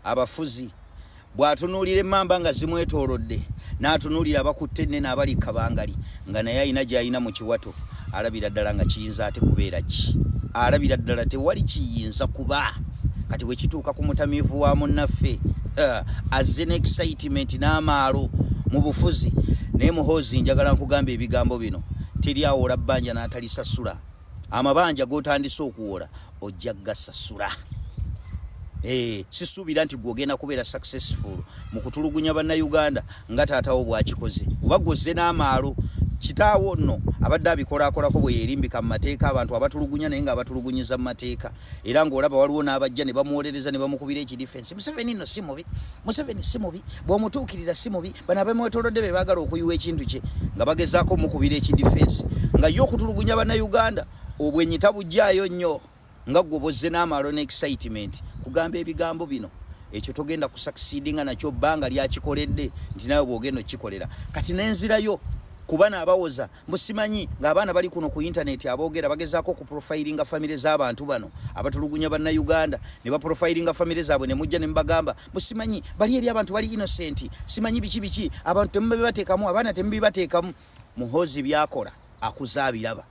Abafuzi bw'atunuulira emmamba nga zimwetoolodde, n'atunuulira abakutte ennene abali kabangali nga naye alina gy'alina mu kiwato, alabira ddala nga kiyinza ate kubeera ki? Alabira ddala tewali kiyinza kuba. Kati bwe kituuka ku mutamiivu wa munnaffe, azze ne excitement n'amaalo mu bufuzi. Naye Muhoozi, njagala nkugamba ebigambo bino: teri awola bbanja n'atalisasula. Amabanja g'otandise okuwola ojja gasasula. Sisuubira nti gwe ogenda kubeera successful mu kutulugunya Bannayuganda nga taatawo bw'akikoze, kuba gwozze n'amaalo. Kitaawo nno abadde abikolakolako bwe yeerimbika mu mateeka, abantu abatulugunya naye ng'abatulugunyiza mu mateeka, era ng'olaba waliwo n'abajja ne bamuwolereza ne bamukubira ekidifensi. Museveni nno si mubi, Museveni si mubi, bw'omutuukirira si mubi. Bano abamwetoolodde be baagala okuyiwa ekintu kye nga bagezaako omukubira ekidifensi, nga ye okutulugunya Bannayuganda obwenyi tabuggyaayo nnyo nga gwe bozze n'amaalo ne excitement kugamba ebigambo bino. Ekyo togenda kusucceedinga nakyo. Bbanga lyakikoledde nti nawe bw'ogenda okukikolera kati nenzirayo kuba naabawoza musimanyi ng'abaana bali kuno ku intaneti aboogera bagezaako okuprofilinga famire z'abantu bano abatulugunya Bannayuganda, ne baprofilinga famire zaabwe, ne mujja ne mubagamba musimanyi bali eri abantu bali innocent, simanyi biki biki, abantu temubibateekamu, abaana temubibateekamu. Muhoozi byakola akuza abiraba.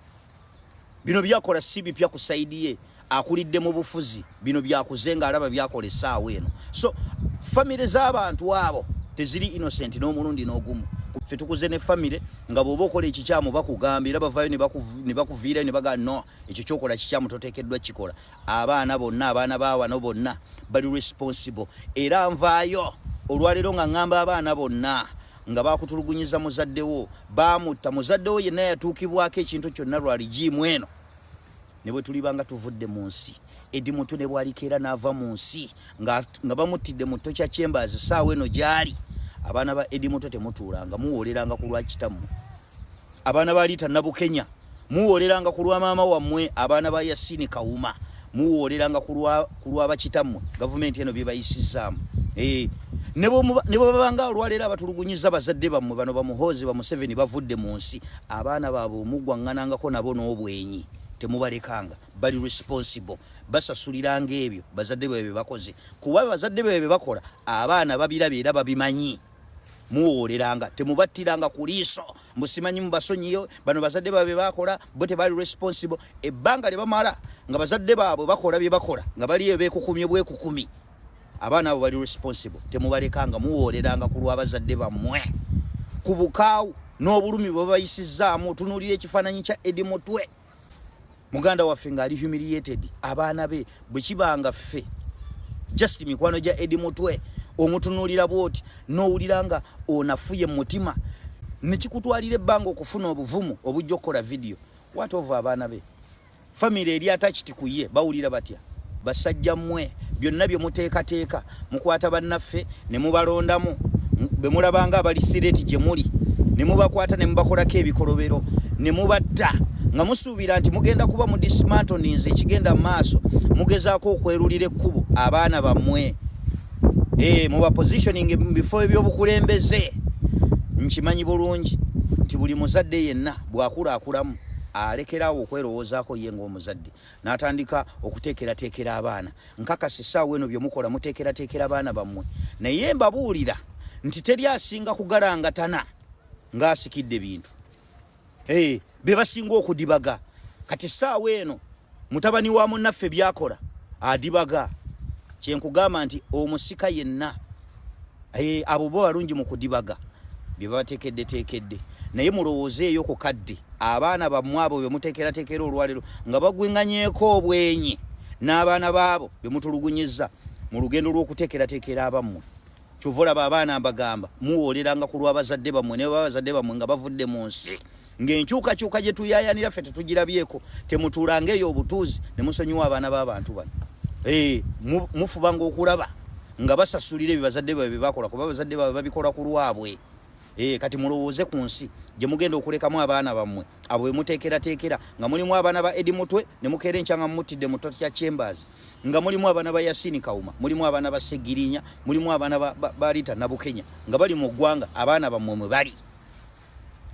Bino byakola si bipya ku side ye, akulidde mu bufuzi. Bino byakuze ng'alaba byakola essaawa eno. So famire z'abantu abo teziri innocent n'omulundi n'ogumu. Ffe tukuze ne famire nga bw'oba okola ekikyamu bakugamba, era bavaayo ne bakuviirayo ne bagamba, "No, ekyo kyokola kikyamu, toteekeddwa kikola." Abaana bonna, abaana ba wano bonna bali responsible. Era nvaayo olwaleero nga ŋŋamba abaana bonna nga bakutulugunyiza muzaddewo, bamutta muzaddewo yenna yatuukibwako ekintu kyonna lwa regime eno, ne bwe tuliba nga tuvudde mu nsi, Eddie Mutwe ne bwalikeera n'ava mu nsi nga bamuttidde mu torture chambers saawa eno gy'ali, abaana ba Eddie Mutwe temutuulanga, muwooleranga ku lwa kitammwe. Abaana ba Rita Nabukenya, muwooleranga ku lwa maama wammwe. Abaana ba Yasini Kawuma, muwooleranga ku lwa bakitammwe gavumenti eno bye bayisizaamu. Ne bwe babanga olwaleero abatulugunyiza bazadde bammwe bano Bamuhoozi, Bamuseveni bavudde mu nsi, abaana baabwe omugwaŋŋanangako nabo n'obwenyi temubalekanga. Bali responsible, basasuliranga ebyo bazadde baabwe bye bakoze, kuba bazadde baabwe bye bakola abaana babirabye era babimanyi. Muwooleranga, temubattiranga ku liiso musimanyi mubasonyiyo bano bazadde baabwe bakola, bo tebali responsible. Ebbanga lye bamala nga bazadde baabwe bakola bye bakola nga baliyo beekukumye bwekukumi, abaana abo bali responsible. Temubalekanga, muwooleranga ku lw'abazadde bammwe ku bukaawu n'obulumi bwe babayisizaamu. Otunuulira ekifaananyi kya Eddie Mutwe muganda waffe ng'ali humiliated, abaana be. Bwe kibanga ffe just mikwano gya Eddie Mutwe, omutunuulira bwoti n'owulira nga onafuye mu mutima, nekikutwalira ebbanga okufuna obuvumu obujja okukola vidiyo. What of abaana be, famire eri attached ku ye, bawulira batya? Basajja mmwe, byonna bye muteekateeka, mukwata bannaffe ne mubalondamu be mulabanga abali threat gye muli, ne mubakwata ne mubakolako ebikolobero ne mubatta nga musuubira nti mugenda kuba mu dismantlinze ekigenda mu maaso. Mugezaako okwerulira ekkubo abaana bammwe, muba positioning mu bifo ebyobukulembeze. Nkimanyi bulungi nti buli muzadde yenna bw'akulakulamu alekerawo okwerowoozaako ye ng'omuzadde n'atandika okuteekerateekera abaana. Nkakasa essaawa eno bye mukola muteekerateekera baana bammwe, naye mbabuulira nti teri asinga kugalangatana ng'asikidde bintu, be basinga okudibaga. Kati essaawa eno mutabani wa munnaffe byakola adibaga. Kyenkugamba nti omusika yenna, abo bo balungi mu kudibaga bye babateekeddeteekedde, naye mulowoozeeyo ku kadde abaana bammwe abo be muteekerateekera olwaleero nga bagweŋŋanyeeko obwenyi n'abaana baabo be mutulugunyizza mu lugendo lw'okuteekerateekera abammwe. Kyova olaba abaana mbagamba muwooleranga ku lw'abazadde bammwe, ne baba bazadde bammwe nga bavudde mu nsi ng'enkyukakyuka gye tuyaayanira ffe tetugirabyeko, temutuulanga eyo obutuuzi ne musonyiwa abaana b'abantu bano. Mufubanga okulaba nga basasulira ebyo bazadde baabwe bye bakola, kuba bazadde baabwe babikola ku lwabwe. Kati mulowooze ku nsi gye mugenda okulekamu abaana bammwe abo be muteekerateekera, nga mulimu abaana ba Eddie Mutwe ne mukeera enkya nga mumuttidde mu torture chambers, nga mulimu abaana ba Yasini Kawuma, mulimu abaana ba Segirinya, mulimu abaana ba Rita Nabukenya nga bali mu ggwanga abaana bammwe mwe bali.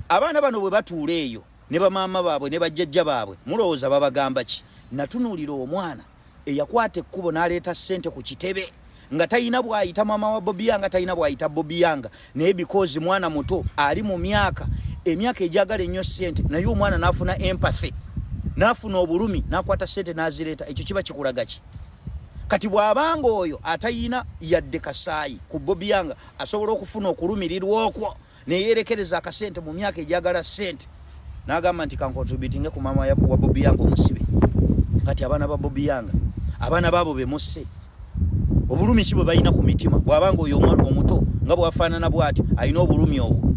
Abaana bano bwe batuula eyo ne bamaama baabwe ne bajjajja baabwe, mulowooza babagamba ki? Natunuulira omwana eyakwata ekkubo n'aleeta ssente ku kitebe. Nga talina bw'ayita maama wa Bobi Young, talina bw'ayita Bobi Young, naye because mwana muto ali mu myaka, emyaka egyagala ennyo ssente, naye omwana n'afuna empathy, n'afuna obulumi, n'akwata ssente n'azireeta. Ekyo kiba kikulaga ki? Kati bw'abanga oyo atayina yadde kasaayi ku Bobi Young asobola okufuna okulumirirwa okwo, neyerekereza akasente mu myaka egyagala ssente, n'agamba nti kancontributinge ku maama wa Bobi Young omusibe. Kati abaana ba Bobi Young, abaana baabo bemusse, obulumi ki bwe balina ku mitima bw'abanga oyo omuto nga bwafaanana bw'ati alina obulumi obwo?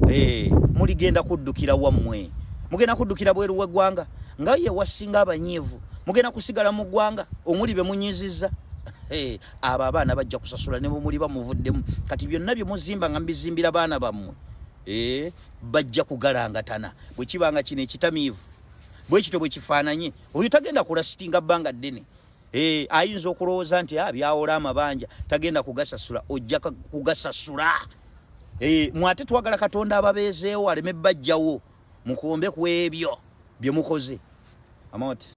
Eh, muligenda kuddukira wammwe, mugenda kuddukira bweru w'eggwanga nga ye wasinga abanyiivu, mugenda kusigala mu ggwanga omuli be munyizizza. Eh, abo abaana bajja kusasula ne bwemuliba muvuddemu. Kati byonna bye muzimba nga mubizimbira baana bammwe, eh, bajja kugalangatana. Bwe kiba nga kino ekitamiivu bwe kityo bwe kifaananye, oyo tagenda kulasitinga bbanga ddene. Eh, ayinza okulowooza nti ah, byawola amabanja tagenda kugasasula. Ojja kugasasula. Eh, mwate twagala Katonda ababeezeewo aleme bajjawo mukombe ku ebyo bye mukoze. Amoti.